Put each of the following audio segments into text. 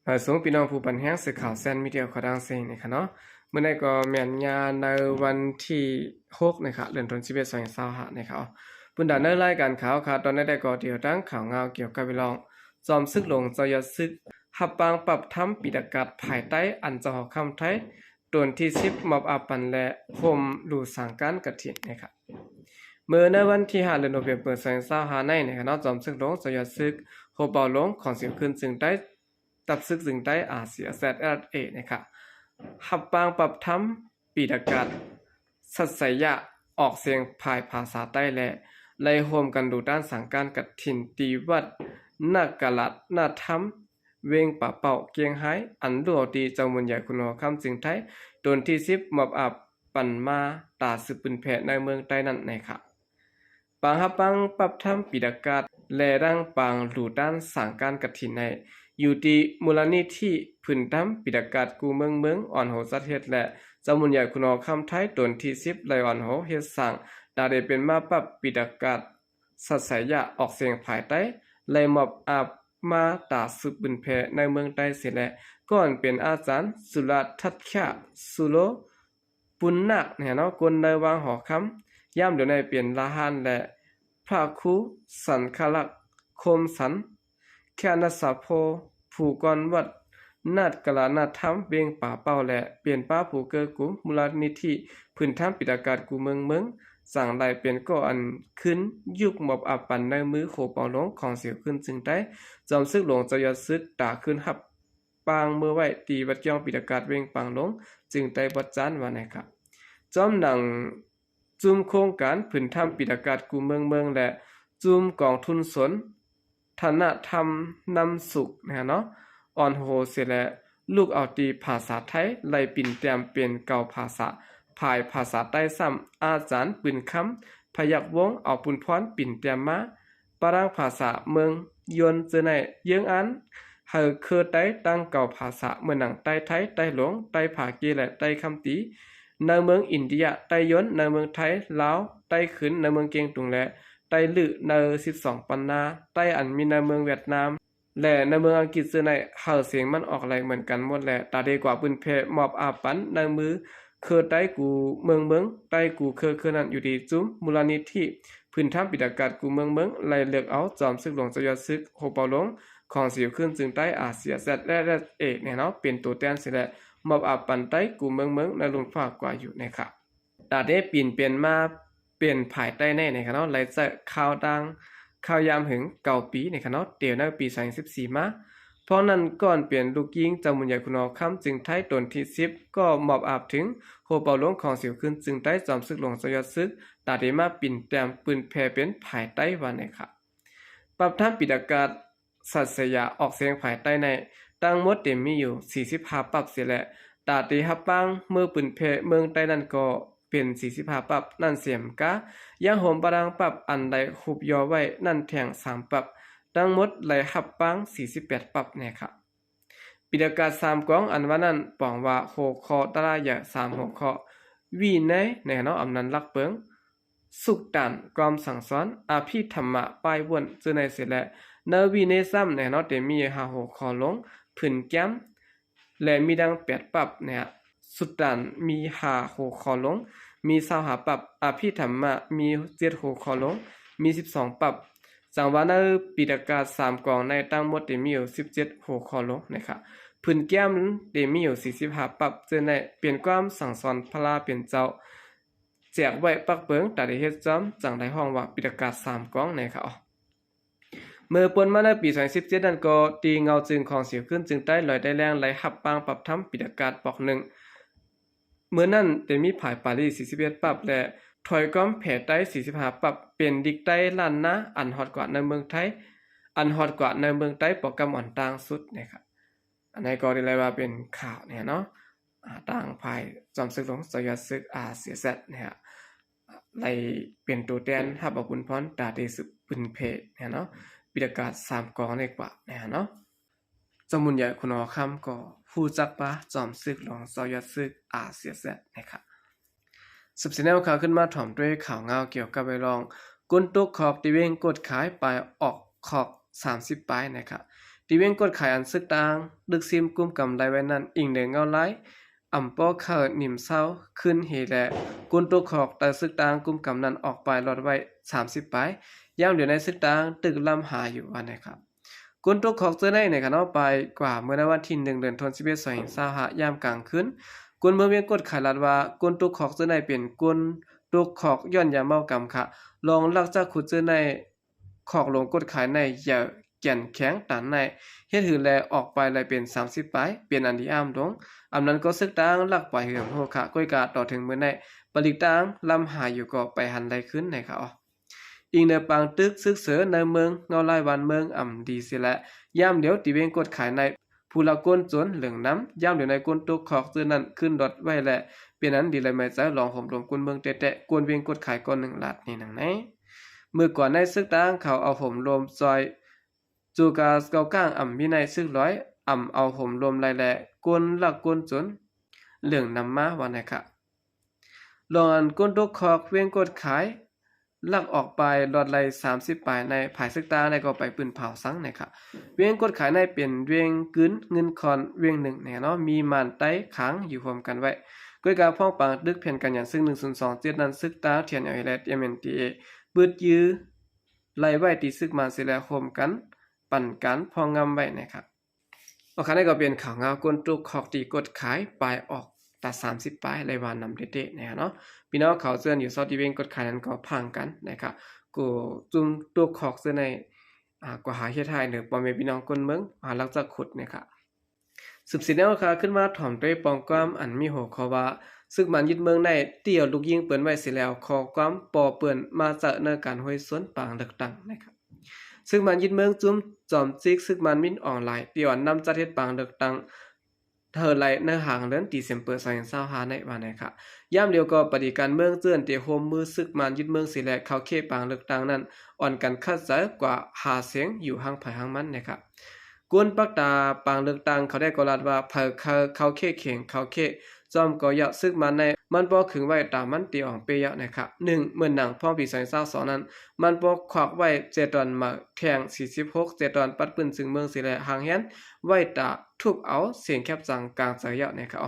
ສະບາຍດີພີ່ນ້ອງຜູ້ປັນແຮງສື່ຂ່າວແຊນມີເດຍຂອງຕ່າງຊາດນີ້ຄະເນາະ. ມື້ນີ້ກໍແມ່ນຍາມໃນວັນທີຫົກນີ້ຄະ ເດືອນສິບເອັດ ສອງພັນຊາວຫ້ານີ້ຄະ. ບັນດາໃນລາຍການຂ່າວຄະ ຕອນນີ້ໄດ້ກໍດຽວຕັ້ງຂ່າວງາວກ່ຽວກັບເລື່ອງ ຈອມຊຶກຫຼວງເຈົ້າຍອດຊຶກ ຮັບປາງປັບທຳປີດາກາດພາຍໃຕ້ ອັນເຈົ້າຫໍຄຳໄທ ຕົນທີສິບ ມອບອາບປັນ ແລະ ໂຮມຫຼູສາງການກະຖິນນີ້ຄະ. ເມື່ອໃນວັນທີຫ້າ ເດືອນໂນເວມເປີ ສອງພັນຊາວຫ້ານີ້ຄະເນາະ ຈອມຊຶກຫຼວງເຈົ້າຍອດຊຶກ ໂຮເປົາຫຼວງຂອງສຽວຂຶ້ນຈຶ່ງໄດ້ ຕັບຊຶກຈຶ່ງໄດ້ ອາຊີເອັສເອັສ ເອສເອ ນີ້ຄະ ຮັບປາງປັບທຳປີດາກາດ ສັດໄຊຍະ ອອກສຽງພາຍພາສາໃຕ້ ແລະ ໄດ້ຮ່ວມກັນດູຕານສາງການກະຖິນ ທີ່ວັດນາກະລະນາທຳ ເວງປາເປົ້າ ກຽງໄຮ ອັນຫຼວງເຈົ້າມຸນໃຫຍ່ຄຸນຫໍຄຳຈຶ່ງໄທ ຕົນທີສິບ ມອບອາບປັນມາຕາສືບປຶນແຜ່ໃນເມືອງໃຕ້ນັ້ນແນ່ຄະ. ປາງຮັບປາງປັບທຳປີດາກາດ ແລະ ດັ່ງປາງດູຕານສາງການກະຖິນໃນ ຢູ່ທີ່ມູນນິທິພື້ນຖານທຳປີດາກາດກູ່ເມືອງເມືອງ ອອນໂຫຈັດເຮັດ ແລະ ເຈົ້າມຸນໃຫຍ່ຄຸນຫໍຄຳໄທ ຕົນທີສິບ ໄດ້ອອນໂຫເຮັດສ້າງ ຕາເດເປັນມາປັບປີດາກາດ ສັດໄຊຍະ ອອກສຽງພາຍໃຕ້ ໄດ້ມອບອາບມາຕາສືບປຶນແຜ່ໃນເມືອງໃຕ້ເສຍແລ້ວ ກ່ອນເປັນອາຈານ ສຸລະທັດຂະ ສຸໂລ ປຸນນາກ ແນ່ເນາະ ກົນໃນວັງຫໍຄຳ ຍາມດຽວໃນເປັນລະຫານ ແລະ ພະຄູ ສັງຄະລັກ ຄົມສັນ ຂະນະສະໂພ ຜູ້ກອນວັດນາກະລະນາທຳ ເວງປາເປົ້າ ແລະ ເປັນປະຜູ້ເກີ້ກຸມມູນນິທິພື້ນຖານທຳປີດາກາດກູ່ເມືອງເມືອງ ຈັ່ງໄດ້ເປັນກໍອັນຂຶ້ນຍຸກມອບອາບປັນໃນມືໂຄເປົາຫຼວງຂອງສຽວຂຶ້ນຈຶ່ງໄດ້ ຈອມຊຶກຫຼວງເຈົ້າຍອດຊຶກ ຕາຂຶ້ນຮັບ ປາງເມືອໄວ້ທີ່ວັດກຽງປີດາກາດເວງປາງຫຼວງ ຈຶ່ງໄດ້ວັດຈັນວ່າແນ່ຄະ. ພ້ອມໜັງຈຸ້ມໂຄງການພື້ນຖານທຳປີດາກາດກູ່ເມືອງເມືອງ ແລະ ຈຸ້ມກອງທຶນຊົນທະນະທຳນຳສຸກ ແນ່ເນາະ ອອນໂຮເສຍແລ້ວ ລຸກເອົາຕີພາສາໄທ ໄລ່ປິ່ນແຕ້ມເປັນເກົ້າພາສາ ພາຍພາສາໃຕ້ຊ້ຳ ອາຈານ ປືນຄຳ ພະຍັກວົງ ເອົາປຸນພອນ ປິ່ນແຕ້ມມາ ປະລັງພາສາເມືອງຍົນເຈີໃນ ເຢື້ອງອ່ານໃຫ້ເຄີໃຕ້ຕັ້ງເກົ້າພາສາ ເໝືອນດັ່ງ ໃຕ້ໄທ, ໃຕ້ຫຼວງ, ໃຕ້ພາເກ ແລະ ໃຕ້ຄຳຕີ ໃນເມືອງອິນເດຍ, ໃຕ້ຍົນໃນເມືອງໄທ, ລາວ, ໃຕ້ຂຶນໃນເມືອງກຽງຕຸງ ແລະ ໃຕ້ລືໃນສິບສອງປັນນາ, ໃຕ້ອັນມີໃນເມືອງຫວຽດນາມ ແລະ ໃນເມືອງອັງກິດເຈີໃນ ໃຫ້ສຽງມັນອອກໄຫຼເໝືອນກັນໝົດ ແລະ ຕາເດກວ່າປຶ້ນແຜ່ມອບອາບປັນໃນມື ເຄີໃຕ້ກູ່ເມືອງເມືອງ ໃຕ້ກູ່ເຄີເຄີນັ້ນ ຢູ່ທີ່ຈຸ້ມມູນນິທິພື້ນຖານທຳປີດາກາດກູ່ເມືອງເມືອງ ໄລ່ເລືອກເອົາຈອມຊຶກຫຼວງເຈົ້າຍອດຊຶກ ໂຮເປົາຫຼວງຂອງສຽວຂຶ້ນຈຶ່ງໄດ້ ອາຊີເອັສເອັສ ແລະ ເອສເອ ແນ່ເນາະ ເປັນໂຕແທນເສຍແລ້ວ ມອບອາບປັນໃຕ້ກູ່ເມືອງເມືອງ ໃນລຸນຟ້າກວ່າຢູ່ແນ່ຄະ. ຕາເດປິ່ນປ່ຽນມາເປັນພາຍໃຕ້ແນ່ ແນ່ຄະເນາະ ໄລ່ໃຊ້ຄາວຕ່າງ ຄາວຍາມເຖິງເກົ້າປີ ແນ່ຄະເນາະ ແຕ່ໃນປີສອງພັນສິບສີ່ມາ ພວກນັ້ນກ່ອນເປັນລູກຍິງເຈົ້າມຸນໃຫຍ່ຄຸນຫໍຄຳຈຶ່ງໄທ ຕົນທີສິບ ກໍມອບອາບເຖິງໂຮເປົາຫຼວງຂອງສຽວຂຶ້ນຈຶ່ງໄດ້ ຈອມຊຶກຫຼວງເຈົ້າຍອດຊຶກ ຕາເດມາປິ່ນແຕ້ມປຶ້ນແຜ່ເປັນພາຍໃຕ້ວ່າແນ່ຄະ. ປັບທຳປີດາກາດ ສັດໄຊຍະ ອອກສຽງພາຍໃຕ້ໃນ ທັງໝົດເຕັມມີຢູ່ສີ່ສິບຫ້າປັບເສຍແລ້ວ ຕາເດຮັບປາງເມືອປຶ້ນແຜ່ເມືອງໃຕ້ນັ້ນກໍເປັນສີ່ສິບຫ້າປັບນັ້ນເສຍມກະ ຍັງໂຮມປະລັງປັບອັນໄດ້ຮຸບຍໍໄວ້ນັ້ນແທງສາມປັບ ທັງໝົດໄດ້ຮັບປາງສີ່ສິບແປດປັບແນ່ຄະ. ປີດາກາດສາມກອງອັນວ່ານັ້ນ ປອງວ່າຫົວຂໍ້ຕະຫຼາດໃຫຍ່ສາມຫົວຂໍ້ ວິໄນ ແນ່ເນາະ ອຳນາດຫຼັກເປີງ ສຸດຕານ ຄວາມສັ່ງສອນ ອະພິທຳມະ ປ້າຍວົນ ເຈີໃນເສຍແລ້ວ ໃນວິໄນຊ້ຳແນ່ເນາະ ເຕັມມີຫ້າຫົວຂໍ້ລົງ ຜືນແກ້ມ ແລະ ມີດັ່ງແປດປັບແນ່ ສຸດຕານມີຫ້າຫົວຂໍ້ລົງ ມີຊາວຫ້າປັບ ອະພິທຳມະ ມີເຈັດຫົວຂໍ້ລົງ ມີສິບສອງປັບ ຈັ່ງວ່າໃນປີດາກາດສາມກອງໃນທັງໝົດເຕັມມີຢູ່ສິບເຈັດຫົວຂໍ້ລົງແນ່ຄະ ຜືນແກ້ມເຕັມມີຢູ່ສີ່ສິບຫ້າປັບ ເຈີໃນເປັນຄວາມສັ່ງສອນພະລາເປັນເຈົ້າ ແຈກໄວ້ປັກເປີງ ຕາເດເຮັດຈອມ ຈັ່ງໄດ້ຮ້ອງວ່າປີດາກາດສາມກອງແນ່ຄະ. ເມື່ອປົນມາໃນປີສອງພັນສິບເຈັດນັ້ນກໍ ຕີເງົາຈຶ່ງຂອງສຽວຂຶ້ນຈຶ່ງໄດ້ ລອຍໄດ້ແລງໄດ້ຮັບປາງປັບທຳປີດາກາດປອກໜຶ່ງ ເມື່ອນັ້ນໄດ້ມີຜາຍປາຣີສີ່ສິບເອັດປັບ ແລະ ຖອຍຄວາມແຜ່ໃຕ້ສີ່ສິບຫ້າປັບ ເປັນດິກໃຕ້ລ້ານນາ ອັນຮອດກວ່າໃນເມືອງໄທ ອັນຮອດກວ່າໃນເມືອງໃຕ້ປອກກຳອ່ອນຕ່າງສຸດແນ່ຄະ. ອັນນີ້ກໍໄດ້ລາຍວ່າເປັນຂ່າວແນ່ເນາະ ອາ ທາງຝ່າຍຈອມຊຶກຫຼວງເຈົ້າຍອດຊຶກ ອາ ເສຍແຊດ ແນ່ ໄດ້ເປັນໂຕແທນຮັບເອົາບຸນພອນ ຕາເດສືບປຶ້ນແຜ່ແນ່ເນາະ ປີດາກາດສາມກອງນີ້ກວ່າແນ່ເນາະ. ເຈົ້າມຸນໃຫຍ່ຂຸນຫໍຄຳກໍຮູ້ຈັກປາຈອມຊຶກຫຼວງເຈົ້າຍອດຊຶກ ອາ ເສຍແຊດ ແນ່ຄະ. ສືບສຽນແນວຂ່າວຂຶ້ນມາ ພ້ອມດ້ວຍຂ່າວງາວກ່ຽວກັບເລື່ອງ ຄົນຕົກຄອກທີ່ເວງກົດຂາຍ ປາຍອອກຄອກສາມສິບປາຍ ແນ່ຄະ. ທີ່ວຽງກົດຂາຍອັນຊຶກຕາງດຶກຊິມກຸມກຳໄດ້ໄວ້ນັ້ນ, ອີງເໜີເງົາລາຍ ອຳປໍເຂົານິມເຊົາ ຄືນເຮແລ ກົນຕົກຂອກໃຕ້ຊຶກຕາງກຸມກຳນັ້ນອອກປາຍລອດໄວ້ສາມສິບປາຍ, ຍາມດຽວໃນຊຶກຕາງຕຶກລຳຫາຢູ່ວ່າແນວນັ້ນ. ກົນຕົກຂອກເທື່ອໃນນະຄະເນາະ ປາຍກວ່າເມື່ອໃນວັນທີໜຶ່ງ ເດືອນ ສິບເອັດ ສອງພັນຊາວຫ້າ ຍາມກາງຄືນ, ຄົນເມືອງວຽງກົດຂາຍລາດວ່າ ກົນຕົກຂອກເທື່ອໃນເປັນກົນຕົກຂອກຍ້ອນຢາເມົາກຳຂະ, ລອງລັກຈັກຂຸດເທື່ອໃນ ຂອກໂລງກົດຂາຍໃນເຫຍື່ອແກ່ນແຂງຕານໃນ ເຮັດຫືແລອອກປາຍໄດ້ເປັນສາມສິບປາຍ ເປັນອັນດີອ້າມລົງ. ອຳນັ້ນກໍຊຶກຕາງລັກປາຍຫືອໂຫຂະ, ກ້ອຍກາຕໍ່ເຖິງມື້ໃນ ປະລິກຕາງລຳຫາຢູ່ກໍໄປຫັນໄດ້ຄືນໃນຂະອອກ. ອີງເໜີປາງຕຶກຊຶກເສີນໃນເມືອງ ເງົາລາຍວານເມືອງອຳດີເສຍແລະ ຍາມດຽວທີ່ວຽງກົດຂາຍໃນ ຜູ້ລັກກົນຈົນເຫຼືອງນຳ, ຍາມດຽວໃນກົນຕົກຂອກເທື່ອນັ້ນຂຶ້ນລອດໄວ້ແລະ ເປັນອັນດີລະໄມໃຈລອງໂຫມລົມກົນເມືອງແຕະໆ ກົນວຽງກົດຂາຍກ່ອນໜຶ່ງລາດນີ້ໜັງໃນ. ມື້ກ່ອນໃນຊຶກຕາງເຂົາເອົາໂຫມລົມຊອຍ ຈູກາເກົາກ້າງອຳມີໃນຊຶກລອຍ ອຳເອົາໂຫມລົມໄລ່ແລະ ກົນລັກກົນຈົນເຫຼືອງນຳມາວ່າແນວນັ້ນ. ລອງອັນກົນຕົກຂອກວຽງກົດຂາຍ ລັກອອກປາຍລອດໄລ່ສາມສິບປາຍໃນ ພາຍຊຶກຕາງໃນກໍໄປປືນເຜົາສັງນະຄະ. ວຽງກົດຂາຍໃນເປັນວຽງກຶນເງິນຄອນວຽງໜຶ່ງນະເນາະ ມີມານໄຕ້ຂັງຢູ່ຮ່ວມກັນໄວ້. ກ້ອຍກາພ້ອງປາງຕຶກແຜນການຫຍັນຊຶກໜຶ່ງສູນສອງເຈັດນັ້ນ ຊຶກຕາງ ທີເອັນເອລ ແລະ ທີເອັມເອັນທີເອ ບຶດຢື້ໄລ່ໄວ້ທີ່ຊຶກມານເສຍແລ້ວ ໂຮມກັນ ປັນການພອງງາມໄວ້ນະຄະ. ໂອເຄ ນີ້ກໍເປັນຂ່າວງາວກົນຕົກຂອກທີ່ກົດຂາຍ ປາຍອອກຕາສາມສິບປາຍ ໄດ້ວ່ານຳເດໆນະເນາະ. ພີ່ນ້ອງເຂົາເຊື່ອນຢູ່ຊອດທີ່ວຽງກົດຂາຍນັ້ນກໍຟັງກັນນະຄະ. ໂກຈຸ່ມຕົກຂອກເຊື່ອໃນ ອາ ກໍຫາເຮັດໃຫ້ເໜີພໍ່ແມ່ພີ່ນ້ອງຄົນເມືອງ ຫາລັກຈັກຂຸດນະຄະ. ສືບເສຍແນວຄະ ຂຶ້ນມາຖອມດ້ວຍປອງກວາມອັນມີຫົວຂໍ້ວ່າ ຊຶກມານຍຶດເມືອງໃນ ຕີເອົາລູກຍິງເປີ້ນໄວ້ເສຍແລ້ວ ຂໍ້ຄວາມປໍເປີ້ນມາເຈີໃນການໂຫຍຊົນປາງເລືອກຕັ້ງນະຄະ. ຊຶກມານຍຶດເມືອງ ຈຸ້ມຈອມຈິກຊຶກມານມິນອອງລາຍ ຕີອ່ອນນຳຈັດເຮັດປາງເລືອກຕັ້ງເທື່ອໄລໃນຫາງເດືອນດີເຊັມເປີ ສອງພັນຊາວຫ້າໃນວ່າແນວນັ້ນ. ຍາມດຽວກໍປະຕິການເມືອງເຈື່ອນທີ່ຮ່ວມມືຊຶກມານຍຶດເມືອງເສຍແລ້ວ ເຂົ້າເຂດປາງເລືອກຕັ້ງນັ້ນ ອ່ອນກັນຄັດເລືອກກວ່າຫາສຽງຢູ່ຫ້າງໃຜຫ້າງມັນນະຄະ. ກົນປັກຕາປາງເລືອກຕັ້ງເຂົາໄດ້ກໍລາດວ່າ ໃຜເຂົ້າ ເຂົ້າເຂດເຂງ ເຂົ້າເຂດຈອມກໍເຍົາະ ຊຶກມານໃນ ມັນບໍ່ຄຶງໄວ້ຕາມັນຕີອອງເປ້ເຍົາະນະຄະ. ໜຶ່ງ ເໝືອນໜັງພ້ອມປີສອງພັນຊາວສອງນັ້ນ ມັນບໍ່ຄວັກໄວ້ເຈຕອນມາແທງສີ່ສິບຫົກເຈຕອນ ປັດປືນຊຶງເມືອງເສຍແລ້ວ ຫາງແຮນໄວ້ຕາທຸບເອົາເສັງແຄບຈັງກາງໃຈເຍົາະນະຄະ.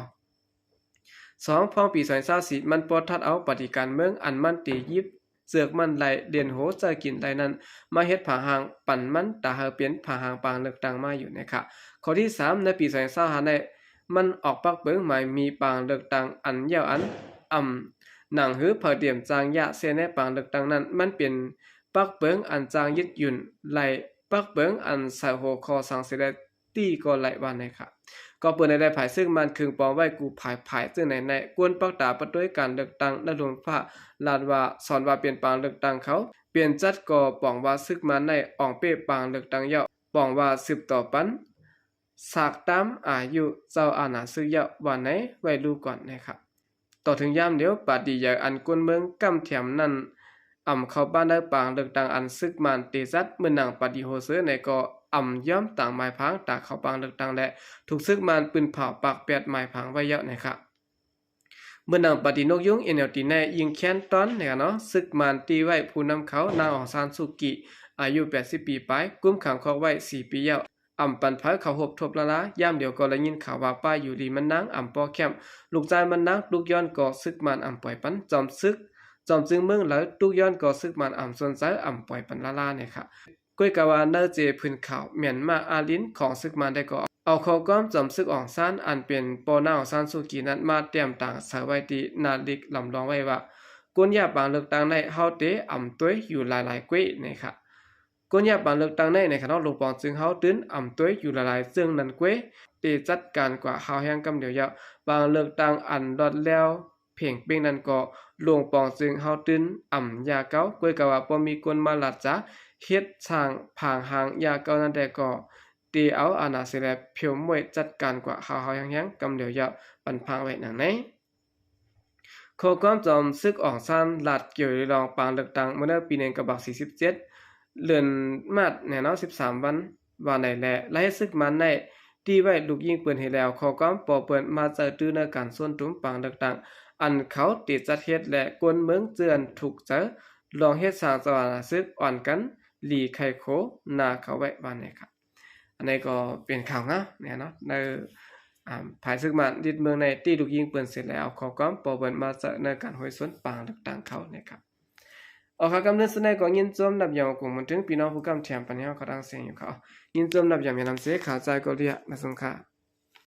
ສອງ ພ້ອມປີສອງພັນຊາວສີ່ ມັນບໍ່ທັດເອົາປະຕິການເມືອງ ອັນມັນຕີຢິບເຊືອກມັນໄລ່ ເລນໂຫເຈີກິນໄລ່ນັ້ນ ມາເຮັດຜາງຫາງປັນມັນ ຕາເຮົາເປັນຜາງຫາງປາງເລືອກຕັ້ງມາຢູ່ນະຄະ. ຂໍ້ທີສາມ ໃນປີສອງພັນຊາວຫ້າໃນ ມັນອອກປັກເປິງໝາຍມີປາງເລືອກຕັ້ງອັນຍາວອັນອຳ ໜັງຫືອເຜີຕຽມຈ້າງຢາເຊແນປາງເລືອກຕັ້ງນັ້ນ ມັນເປັນປັກເປິງອັນຈ້າງຍຶດຫຍຸ້ນໄລ່ ປັກເປິງອັນໃສ່ຫົວຂໍ້ສັງເສດແລະ ຕີກໍໄລ່ວ່າໃນຂະ. ກໍເປີດໃນໄດ້ພາຍຊຶກມານຄຶງປອມໄວ້ກູພາຍພາຍ ເຊິ່ງໃນໃນ ກວນປັກຕາປະຕຸ້ຍການເລືອກຕັ້ງໃນລຸມຟ້າ ລາດວ່າ ສອນວ່າເປັນປາງເລືອກຕັ້ງເຂົາ ເປັນຈັດກໍປອງວ່າຊຶກມານໃນອອງເປ້ປາງເລືອກຕັ້ງເຍົາະ ປອງວ່າສືບຕໍ່ປັນ ສາກຕາມອາຍຸເຈົ້າອານາຊຶກເຍົາະ ວ່າໃນໄວ້ລູກກ່ອນນະຄະ. ຕໍ່ເຖິງຍາມດຽວ ປາຕີໃຫຍ່ອັນກົນເມືອງກຳແຖມນັ້ນ ອຳເຂົ້າບ້ານໃນປາງເລືອກຕັ້ງອັນຊຶກມານເຕຈັດ ເໝືອນໜັງປາຕີໂຮເຊີໃນກໍອຳຍ້ອມຕາງໝາຍຜາງຕາເຂົ້າປາງເລືອກຕັ້ງ ແລະ ຖືກຊຶກມານປືນເຜົາປາກແປດໝາຍຜາງໄວ້ເຍົາະນະຄະ. ເໝືອນໜັງປາຕີນົກຍຸງ ເອັນແອລທີ ໃນຍິງແຄ້ນຕ້ອນນະຄະເນາະ ຊຶກມານຕີໄວ້ຜູ້ນຳເຂົາ ນາງອອງຊານຊູກີ ອາຍຸແປດສິບປີປາຍ ກຸມຂັງຄອກໄວ້ສີ່ປີເຍົາະ ອຳປັນໃຜເຂົ້າຮົບທົບລະລາ. ຍາມດຽວກໍໄດ້ຍິນຂ່າວວ່າປ້າຢູລີມັນນາງ ອຳປໍແຄມ ລູກຊາຍມັນນາງ ຕຸກຍ້ອນກໍຊຶກມານອຳປ່ອຍປັນ ຈອມຊຶກ ຈອມຈຶ່ງເມືອງເລີ ຕຸກຍ້ອນກໍຊຶກມານອຳຊົນໃຈ ອຳປ່ອຍປັນລະລານະຄະ. ກ້ອຍກາວ່າໃນເຈຜືນຂາວ ມຽນມາອາລິນຂອງຊຶກມານໄດ້ກໍ ເອົາຂໍ້ຄວາມຈອມຊຶກອອງຊານ ອັນເປັນພໍ່ນາງອອງຊານຊູກີນັ້ນ ມາແຕ້ມຕາງໃສ່ໄວ້ທີ່ໜ້າລິກ ລຳລອງໄວ້ວ່າ ກົນຢາປາງເລືອກຕັ້ງໃນ ເຮົາເຕອຳຕົວຢູ່ຫຼາຍໆເກວະນະຄະ. ກົນຢາປາງເລືອກຕັ້ງໃນ ໃນຂະນະໂລກປອງຈຶ່ງເຮົາຕື່ນອຳຕົວຢູ່ຫຼາຍໆ ເຊິ່ງນັ້ນເກວະ ເຕຈັດການກວ່າຮາວແຮງກຳດຽວເຍົາະ ປາງເລືອກຕັ້ງອັນລອດແລ້ວເພງເປັງນັ້ນກໍ ໂລກປອງຈຶ່ງເຮົາຕື່ນອຳຢ່າເກົ່າ ກ້ອຍກາວ່າບໍ່ມີຄົນມາລາດຈາເຮັດສ້າງຜາງຫາງຢ່າເກົ່ານັ້ນແຕ່ກໍ ເຕເອົາອານາເສຍແລະ ເພວມວຍຈັດການກວ່າຮາວໆແຮງໆ ກຳດຽວເຍົາະ ປັນພາງໄວ້ໜັງໃນ. ຂໍ້ຄວາມຈອມຊຶກອອງຊານ ລາດກ່ຽວລອງປາງເລືອກຕັ້ງ ເມື່ອໃນປີໜຶ່ງພັນເກົ້າຮ້ອຍສີ່ສິບເຈັດ ເດືອນມາດແນ່ນອນສິບສາມວັນ ວ່າໃນແລະ ລະເຮັດຊຶກມານໃນ ຕີໄວ້ລູກຍິງເປີ້ນໃຫ້ແລ້ວ ຂໍ້ຄວາມປໍເປີ້ນມາໃຈຕື້ໃນການຊົນຕຸມປາງເລືອກຕັ້ງ ອັນເຂົາຕິດຈັດເຮັດ ແລະ ຄົນເມືອງເຈື່ອນທຸກໃຈ ລອງເຮັດສ້າງສະຫວັນນາຊຶກ ອ່ອນກັນຫຼີໄຄໂຄນາເຂົາໄວ້ວ່າໃນຄະ. ອັນນີ້ກໍເປັນຂ່າວງາມແນ່ເນາະ ໃນ ອາ ຝ່າຍສຶກມານຍຶດເມືອງໃນ ຕີລູກຍິງປືນເສັດແລ້ວ ເອົາຂໍ້ຄວາມປໍເບິນມາໃຊ້ໃນການໂຫຍສວນປາງເລືອກຕັ້ງເຂົານະຄັບ. ອອກຂ່າວກຳເນີນສຸດໃດກໍຍິນຊົມນັບຢອງກົງມາເຖິງພີ່ນ້ອງຜູ້ກຳແຖມປັນໃຫ້ເຮົາເຂົ້າດັງເສຍງຢູ່ເຂົາ ຍິນຊົມນັບຢອງຍານຳເສ ຂ່າວຈາຍກໍເລຍນະສົງຄາ